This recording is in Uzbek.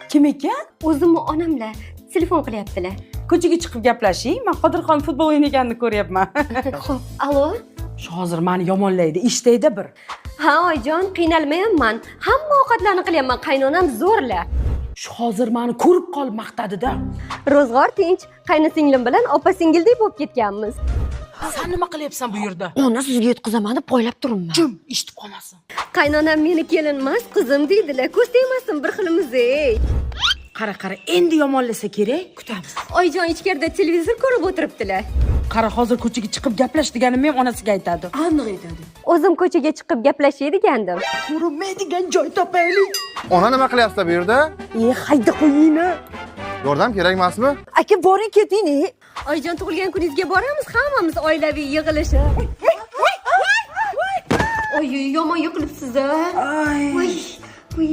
Kim ekan? O'zimni onamlar telefon qilyaptilar. Ko'chaga chiqib gaplashing. Man Qodirxon futbol o'ynaganini ko'ryapman. Xo'p, alo. Shu hozir mani yomonlaydi, eshitayda bir. Ha, oyijon, qiynalmayapman. Hamma ovqatlarni qilyapman, qaynonam zo'rla. Shu hozir mani ko'rib qolib maqtadida. Ro'zg'or tinch, qaynisinglim bilan opa singildek bo'lib ketganmiz. San nima qilyapsan bu yerda? Ona, sizga yetkazaman deb poylab turibman. Jim, eshitib qolmasin. Qaynonam meni kelin emas, qizim deydilar. Ko'z tegmasin bir xilimiz, ey. Qara, qara, endi yomonlasa kerak, kutamiz. Oyijon ichkarida televizor ko'rib o'tiribdilar. Qara, hozir ko'chaga chiqib gaplash deganimni ham onasiga aytadi. Aniq aytadi. O'zim ko'chaga chiqib gaplashay degandim. Ko'rinmaydigan joy topaylik. Ona, nima qilyapsizlar bu yerda? E, hayda qo'yingni. Yordam kerak emasmi? Aka, boring, keting. E. Oyijon, tug'ilgan kuningizga boramiz, hammamiz oilaviy yig'ilishib. Oy, yomon yiqilibsiz a. Voy, voy.